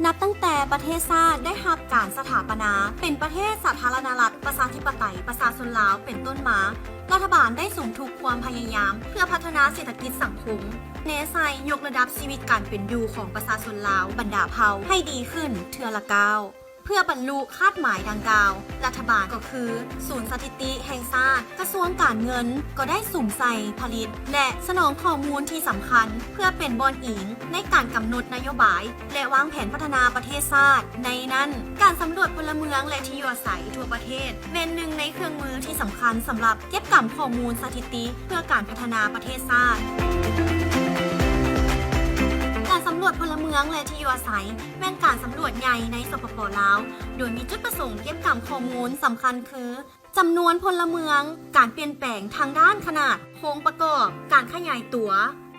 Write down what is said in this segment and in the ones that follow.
ນັບຕັ້ງແຕ່ປະເທດຊາດໄດ້ຮັບການສະຖາປະນາເປັນປະເທດສາທາລະນະລັດ ປະຊາທິປະໄຕ ປະຊາຊົນລາວເປັນຕົ້ນມາ, ລັດຖະບານໄດ້ສຸມທຸກຄວາມພະຍາຍາມເພື່ອພັດທະນາເສດຖະກິດສັງຄົມ, ແນໃສ່ຍົກລະດັບຊີວິດການເປັນຢູ່ຂອງປະຊາຊົນລາວບັນດາເຜົ່າໃຫ້ດີຂຶ້ນເທື່ອລະກ້າວ. ເພື່ອບັນລຸຄາດໝາຍດັ່ງກ່າວ, ລັດຖະບານກໍຄືສູນສະຖິຕິແຫ່ງຊາດ, ກະຊວງການເງິນກໍໄດ້ສຸມໃສ່ຜະລິດ ແລະ ສະໜອງຂໍ້ມູນທີ່ສຳຄັນ ເພື່ອເປັນບ່ອນອີງໃນການກຳນົດນະໂຍບາຍ ແລະ ວາງແຜນພັດທະນາປະເທດຊາດ. ໃນນັ້ນ, ການສຳຫຼວດພົນລະເມືອງ ແລະ ທີ່ຢູ່ອາໄສທົ່ວປະເທດ ແມ່ນໜຶ່ງໃນເຄື່ອງມືທີ່ສຳຄັນສຳລັບເກັບກຳຂໍ້ມູນສະຖິຕິເພື່ອການພັດທະນາປະເທດຊາດ. ການສຳຫຼວດພົນລະເມືອງ ແລະ ທີ່ຢູ່ອາໄສ ແມ່ນການສຳຫຼວດໃຫຍ່ໃນ ສປປ ລາວ, ໂດຍມີຈຸດປະສົງເກັບກຳຂໍ້ມູນສຳຄັນຄື ຈຳນວນພົນລະເມືອງ, ການປ່ຽນແປງທາງດ້ານຂະໜາດ, ໂຄງປະກອບ, ການຂະຫຍາຍຕົວ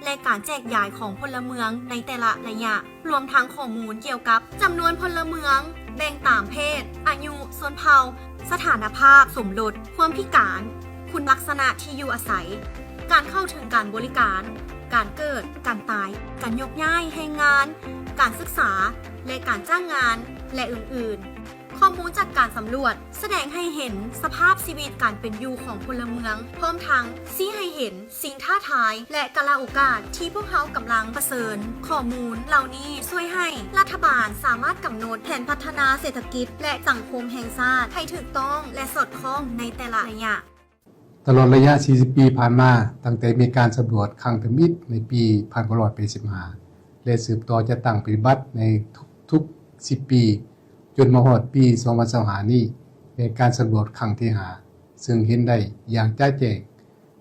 ແລະ ການແຈກຢາຍຂອງພົນລະເມືອງໃນແຕ່ລະໄລຍະ, ລວມທັງຂໍ້ມູນກ່ຽວກັບຈຳນວນພົນລະເມືອງ, ແບ່ງຕາມເພດ, ອາຍຸ, ຊົນເຜົ່າ, ສະຖານະພາບສົມລົດ, ຄວາມພິການ, ຄຸນລັກສະນະທີ່ຢູ່ອາໄສ, ການເຂົ້າເຖິງການບໍລິການ, ການເກີດ, ການຕາຍ, ການຍົກຍ້າຍແຮງງານ, ການສຶກສາ ແລະ ການຈ້າງງານ ແລະ ອື່ນໆ. ຂໍ້ມູນຈາກການສຳຫຼວດສະແດງໃຫ້ເຫັນສະພາບຊີວິດການເປັນຢູ່ຂອງພົນລະເມືອງ, ພ້ອມທັງຊີ້ໃຫ້ເຫັນສິ່ງທ້າທາຍ ແລະ ກາລະໂອກາດທີ່ພວກເຮົາກຳລັງປະເຊີນ. ຂໍ້ມູນເຫຼົ່ານີ້ຊ່ວຍໃຫ້ລັດຖະບານສາມາດກຳນົດແຜນພັດທະນາເສດຖະກິດ ແລະ ສັງຄົມແຫ່ງຊາດໃຫ້ຖືກຕ້ອງ ແລະ ສອດຄ່ອງໃນແຕ່ລະໄລຍະ. ຕະຫຼອດໄລຍະສີ່ສິບປີຜ່ານມາ, ຕັ້ງແຕ່ມີການສຳຫຼວດຄັ້ງທຳອິດໃນປີພັນເກົ້າຮ້ອຍແປດສິບຫ້າ ແລະ ສືບຕໍ່ຈັດຕັ້ງປະຕິບັດໃນທຸກໆສິບປີ, ຈົນມາຮອດປີສອງພັນຊາວຫ້ານີ້ ແມ່ນການສຳຫຼວດຄັ້ງທີຫ້າ ເຊິ່ງເຫັນໄດ້ຢ່າງຈະແຈ້ງ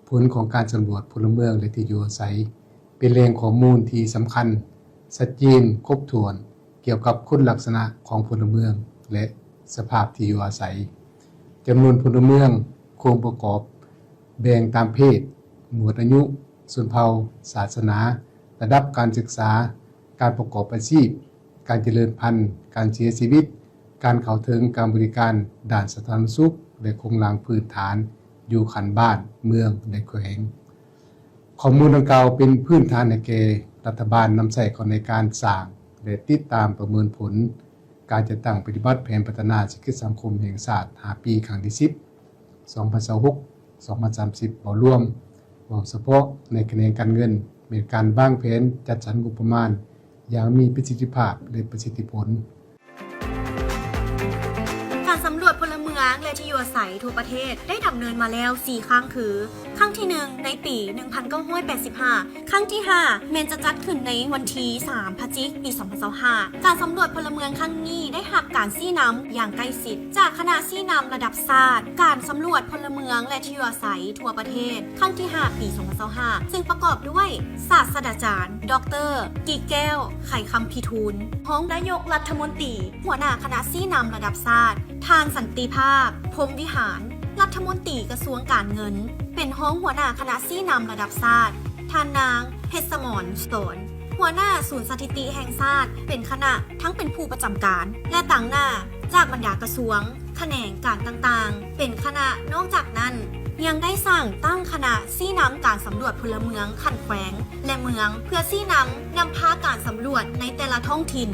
ຜົນຂອງການສຳຫຼວດພົນລະເມືອງ ແລະ ທີ່ຢູ່ອາໄສ ເປັນແຫຼ່ງຂໍ້ມູນທີ່ສຳຄັນ, ຊັດເຈນ, ຄົບຖ້ວນ ກ່ຽວກັບຄຸນລັກສະນະຂອງພົນລະເມືອງ ແລະ ສະພາບທີ່ຢູ່ອາໄສ, ຈຳນວນພົນລະເມືອງ, ໂຄງປະກອບ, ແບ່ງຕາມເພດ, ໝວດອາຍຸ, ຊົນເຜົ່າ, ສາສະໜາ, ລະດັບການສຶກສາ, ການປະກອບອາຊີບ, ການຈະເລີນພັນ, ການເສຍຊີວິດ, ການເຂົ້າເຖິງການບໍລິການດ້ານສາທາລະນະສຸກ ແລະ ໂຄງລ່າງພື້ນຖານຢູ່ຂັ້ນບ້ານ, ເມືອງ ແລະ ແຂວງ. ຂໍ້ມູນດັ່ງກ່າວເປັນພື້ນຖານໃຫ້ແກ່ລັດຖະບານນຳໃຊ້ເຂົ້າໃນການສ້າງ ແລະ ຕິດຕາມປະເມີນຜົນການຈັດຕັ້ງປະຕິບັດແຜນພັດທະນາເສດຖະກິດສັງຄົມແຫ່ງຊາດຫ້າປີ ຄັ້ງທີສິບ ສອງພັນຊາວຫົກ ສອງພັນສາມສິບ ເວົ້າລວມ, ເວົ້າສະເພາະໃນຂະແໜງການເງິນ ແມ່ນການວາງແຜນຈັດສັນງົບປະມານຢ່າງມີປະສິດທິພາບ ແລະ ປະສິດທິຜົນ. ການສຳຫຼວດພົນລະເມືອງ ແລະ ທີ່ຢູ່ອາໄສທົ່ວປະເທດໄດ້ດຳເນີນມາແລ້ວສີ່ຄັ້ງ ຄື ຄັ້ງທີໜຶ່ງໃນປີໜຶ່ງພັນເກົ້າຮ້ອຍແປດສິບຫ້າ, ຄັ້ງທີຫ້າແມ່ນຈະຈັດຂຶ້ນໃນວັນທີສາມ ພະຈິກ ປີສອງພັນຊາວຫ້າ. ການສຳຫຼວດພົນລະເມືອງຄັ້ງນີ້ໄດ້ຮັບການຊີ້ນຳຢ່າງໃກ້ຊິດຈາກຄະນະຊີ້ນຳລະດັບຊາດ, ການສຳຫຼວດພົນລະເມືອງ ແລະ ທີ່ຢູ່ອາໄສທົ່ວປະເທດ ຄັ້ງທີຫ້າ ປີສອງພັນຊາວຫ້າ ຊຶ່ງປະກອບດ້ວຍ ສາດສະດາຈານ ດອກເຕີ ກິແກ້ວ ໄຂຄຳພິທູນ, ຮອງນາຍົກລັດຖະມົນຕີ, ຫົວໜ້າຄະນະຊີ້ນຳລະດັບຊາດ, ທ່ານ ສັນຕິພາບ ພົມວິຫານ ລັດຖະມົນຕີກະຊວງການເງິນ, ເປັນຮອງຫົວໜ້າຄະນະຊີ້ນຳລະດັບຊາດ, ທ່ານນາງ ເພັດສະໝອນ ສອນ ຫົວໜ້າສູນສະຖິຕິແຫ່ງຊາດ, ເປັນຄະນະ ທັງເປັນຜູ້ປະຈຳການ ແລະ ຕາງໜ້າຈາກບັນດາກະຊວງ, ຂະແໜງການຕ່າງໆ ເປັນຄະນະ. ນອກຈາກນັ້ນ ຍັງໄດ້ສ້າງຕັ້ງຄະນະຊີ້ນຳການສຳຫຼວດພົນລະເມືອງຂັ້ນແຂວງ ແລະ ເມືອງ ເພື່ອຊີ້ນຳນຳພາການສຳຫຼວດໃນແຕ່ລະທ້ອງຖິ່ນ.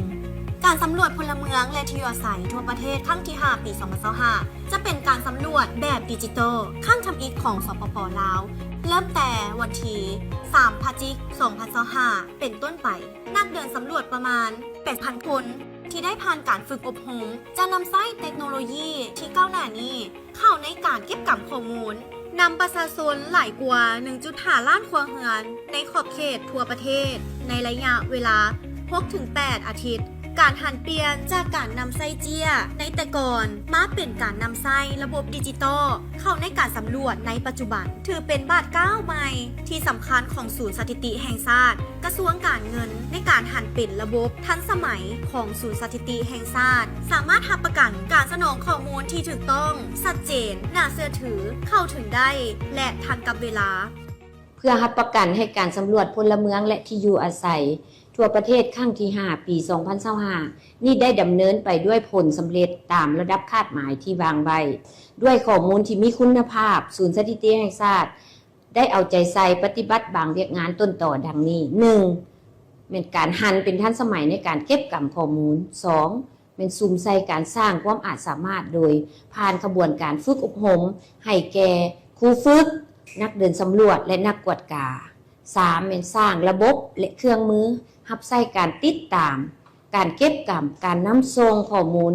ການສຳຫຼວດພົນລະເມືອງ ແລະ ທີ່ຢູ່ອາໄສທົ່ວປະເທດຄັ້ງທີຫ້າ ປີສອງພັນຊາວຫ້າ ຈະເປັນການສຳຫຼວດແບບດິຈິຕອລຄັ້ງທຳອິດຂອງ ສປປ ລາວ ເລີ່ມແຕ່ວັນທີສາມ ພະຈິກ ສອງພັນຊາວຫ້າ ເປັນຕົ້ນໄປ. ນັກເດີນສຳຫຼວດປະມານແປດພັນຄົນ ທີ່ໄດ້ຜ່ານການຝຶກອົບຮົມ ຈະນຳໃຊ້ເຕັກໂນໂລຢີທີ່ກ້າວໜ້ານີ້ເຂົ້າໃນການເກັບກຳຂໍ້ມູນ, ນຳປະຊາຊົນຫຼາຍກວ່າໜຶ່ງຈຸດຫ້າລ້ານຄົວເຮືອນໃນຂອບເຂດທົ່ວປະເທດ ໃນໄລຍະເວລາຫົກເຖິງແປດອາທິດ. ການຫັນປ່ຽນຈາກການນຳໃຊ້ເຈ້ຍໃນແຕ່ກ່ອນ ມາເປັນການນຳໃຊ້ລະບົບດິຈິຕອລເຂົ້າໃນການສຳຫຼວດໃນປັດຈຸບັນ ຖືເປັນບາດກ້າວໃໝ່ທີ່ສຳຄັນຂອງສູນສະຖິຕິແຫ່ງຊາດ, ກະຊວງການເງິນ ໃນການຫັນເປັນລະບົບທັນສະໄໝຂອງສູນສະຖິຕິແຫ່ງຊາດ, ສາມາດຮັບປະກັນການສະໜອງຂໍ້ມູນທີ່ຖືກຕ້ອງ, ຊັດເຈນ, ໜ້າເຊື່ອຖື, ເຂົ້າເຖິງໄດ້ ແລະ ທັນກັບເວລາ. ເພື່ອຮັບປະກັນໃຫ້ການສຳຫຼວດພົນລະເມືອງ ແລະ ທີ່ຢູ່ອາໄສທົ່ວປະເທດຄັ້ງທີຫ້າ ປີສອງພັນຊາວຫ້າ ນີ້ໄດ້ດຳເນີນໄປດ້ວຍຜົນສຳເລັດຕາມລະດັບຄາດໝາຍທີ່ວາງໄວ້, ດ້ວຍຂໍ້ມູນທີ່ມີຄຸນນະພາບ, ສູນສະຖິຕິແຫ່ງຊາດ ໄດ້ເອົາໃຈໃສ່ປະຕິບັດບາງວຽກງານຕົ້ນຕໍດັ່ງນີ້, ໜຶ່ງ ແມ່ນການຫັນເປັນທັນສະໄໝໃນການເກັບກຳຂໍ້ມູນ. ສອງ ແມ່ນສຸມໃສ່ການສ້າງຄວາມອາດສາມາດໂດຍຜ່ານຂະບວນການຝຶກອົບຮົມໃຫ້ແກ່ຄູຝຶກ, ນັກເດີນສຳຫຼວດ ແລະ ນັກກວດກາ. ສາມ ແມ່ນສ້າງລະບົບ ແລະ ເຄື່ອງມືຮັບໃຊ້ການຕິດຕາມ, ການເກັບກຳ, ການນຳສົ່ງຂໍ້ມູນ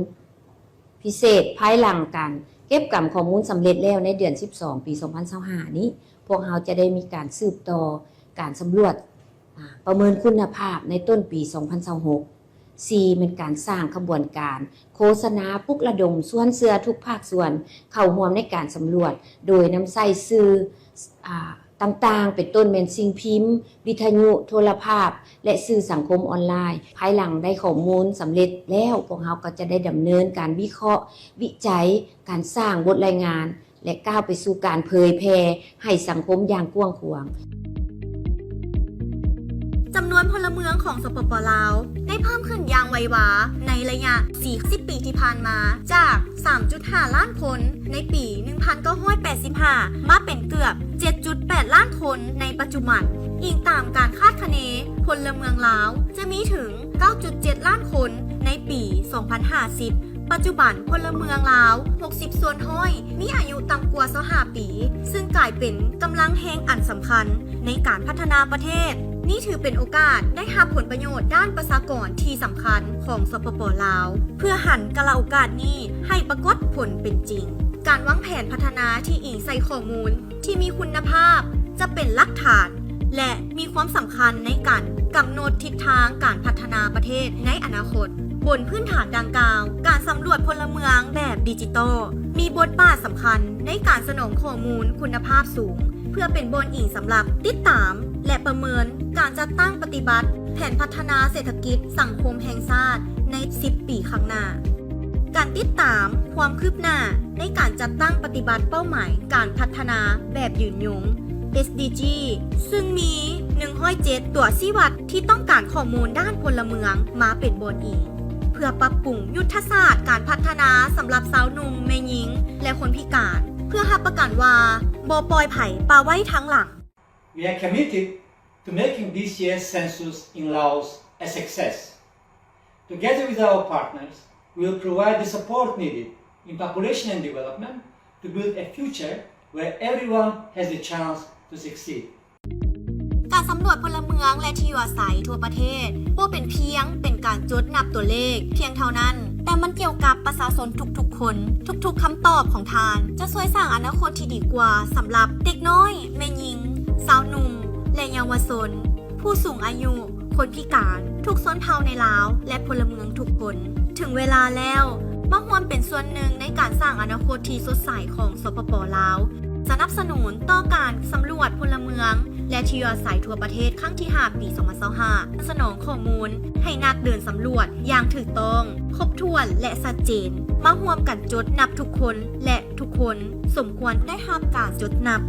ພິເສດ, ພາຍຫຼັງການເກັບກຳຂໍ້ມູນສຳເລັດແລ້ວໃນເດືອນສິບສອງ ປີສອງພັນຊາວຫ້ານີ້, ພວກເຮົາຈະໄດ້ມີການສືບຕໍ່ການສຳຫຼວດ, ອາ, ປະເມີນຄຸນນະພາບໃນຕົ້ນປີສອງພັນຊາວຫົກ. ສີ່ ແມ່ນການສ້າງຂະບວນການໂຄສະນາປຸກລະດົມຊວນເຊື່ອທຸກພາກສ່ວນເຂົ້າຮ່ວມໃນການສຳຫຼວດ, ໂດຍນຳໃຊ້ສື່, ອາ, ຕ່າງໆ ເປັນຕົ້ນແມ່ນສິ່ງພິມ, ວິທະຍຸ, ໂທລະພາບ ແລະ ສື່ສັງຄົມອອນລາຍ. ພາຍຫຼັງໄດ້ຂໍ້ມູນສຳເລັດແລ້ວ, ພວກເຮົາກໍຈະໄດ້ດຳເນີນການວິເຄາະ, ວິໄຈ, ການສ້າງບົດລາຍງານ ແລະ ກ້າວໄປສູ່ການເຜີຍແຜ່ໃຫ້ສັງຄົມຢ່າງກວ້າງຂວາງ. ຈຳນວນພົນລະເມືອງຂອງ ສປປ ລາວ ໄດ້ເພີ່ມຂຶ້ນຢ່າງໄວວາໃນໄລຍະສີ່ສິບປີທີ່ຜ່ານມາ, ຈາກສາມຈຸດຫ້າລ້ານຄົນໃນປີໜຶ່ງພັນເກົ້າຮ້ອຍແປດສິບຫ້າ ມາເປັນເກືອບເຈັດຈຸດແປດລ້ານຄົນໃນປັດຈຸບັນ. ອີງຕາມການຄາດຄະເນ, ພົນລະເມືອງລາວຈະມີເຖິງເກົ້າຈຸດເຈັດລ້ານຄົນໃນປີສອງພັນຫ້າສິບ. ປັດຈຸບັນ, ພົນລະເມືອງລາວຫົກສິບສ່ວນຮ້ອຍມີອາຍຸຕ່ຳກວ່າຊາວຫ້າປີ, ຊຶ່ງກາຍເປັນກຳລັງແຮງອັນສຳຄັນໃນການພັດທະນາປະເທດ. ນີ້ຖືເປັນໂອກາດໄດ້ຮັບຜົນປະໂຫຍດດ້ານປະຊາກອນທີ່ສຳຄັນຂອງ ສປປ ລາວ ເພື່ອຫັນກາລະໂອກາດນີ້ໃຫ້ປາກົດຜົນເປັນຈິງ. ການວາງແຜນພັດທະນາທີ່ອີງໃສ່ຂໍ້ມູນທີ່ມີຄຸນນະພາບຈະເປັນຫຼັກຖານ ແລະ ມີຄວາມສຳຄັນໃນການກຳນົດທິດທາງການພັດທະນາປະເທດໃນອະນາຄົດ. ບົນພື້ນຖານດັ່ງກ່າວ, ການສຳຫຼວດພົນລະເມືອງແບບດິຈິຕອລ ມີບົດບາດສຳຄັນໃນການສະໜອງຂໍ້ມູນຄຸນນະພາບສູງ ເພື່ອເປັນບ່ອນອີງສຳລັບຕິດຕາມ ແລະ ປະເມີນການຈັດຕັ້ງປະຕິບັດແຜນພັດທະນາເສດຖະກິດສັງຄົມແຫ່ງຊາດໃນສິບປີຂ້າງໜ້າ. ການຕິດຕາມຄວາມຄືບໜ້າໃນການຈັດຕັ້ງປະຕິບັດເປົ້າໝາຍການພັດທະນາແບບຍືນຍົງ ເອສດີຈີ ຊຶ່ງມີໜຶ່ງຮ້ອຍເຈັດຕົວຊີ້ວັດທີ່ຕ້ອງການຂໍ້ມູນດ້ານພົນລະເມືອງມາເປັນບ່ອນອີງ ເພື່ອປັບປຸງຍຸດທະສາດການພັດທະນາສຳລັບຊາວໜຸ່ມ, ແມ່ຍິງ ແລະ ຄົນພິການ ເພື່ອຮັບປະກັນວ່າບໍ່ປ່ອຍໃຜປະໄວ້ທາງຫຼັງ. We are committed to making this year's census in Laos a success. Together with our partners, we will provide the support needed in population and development to build a future where everyone has the chance to succeed. ການສຳຫຼວດພົນລະເມືອງ ແລະ ທີ່ຢູ່ອາໄສທົ່ວປະເທດ ບໍ່ເປັນພຽງເປັນການຈົດນັບຕົວເລກພຽງເທົ່ານັ້ນ, ແຕ່ມັນກ່ຽວກັບປະຊາຊົນທຸກໆຄົນ. ທຸກໆຄຳຕອບຂອງທ່ານຈະຊ່ວຍສ້າງອະນາຄົດທີ່ດີກວ່າສຳລັບເດັກນ້ອຍ, ແມ່ຍິງ, ຊາວໜຸ່ມ ແລະ ເຍົາວະຊົນ, ຜູ້ສູງອາຍຸ, ຄົນພິການ, ທຸກຊົນເຜົ່າໃນລາວ ແລະ ພົນລະເມືອງທຸກຄົນ. ເຖິງເວລາແລ້ວ, ມາຮ່ວມເປັນສ່ວນໜຶ່ງໃນການສ້າງອະນາຄົດທີ່ສົດໃສຂອງ ສປປ ລາວ. ສະໜັບສະໜູນຕໍ່ການສຳຫຼວດພົນລະເມືອງ ແລະ ທີ່ຢູ່ອາໄສທົ່ວປະເທດຄັ້ງທີຫ້າ ປີສອງພັນຊາວຫ້າ ສະໜອງຂໍ້ມູນໃຫ້ນັກເດີນສຳຫຼວດຢ່າງຖືກຕ້ອງ, ຄົບຖ້ວນ ແລະ ຊັດເຈນ. ມາຮ່ວມກັນຈົດນັບທຸກຄົນ ແລະ ທຸກຄົນສົມຄວນໄດ້ຮັບການຈົດນັບ.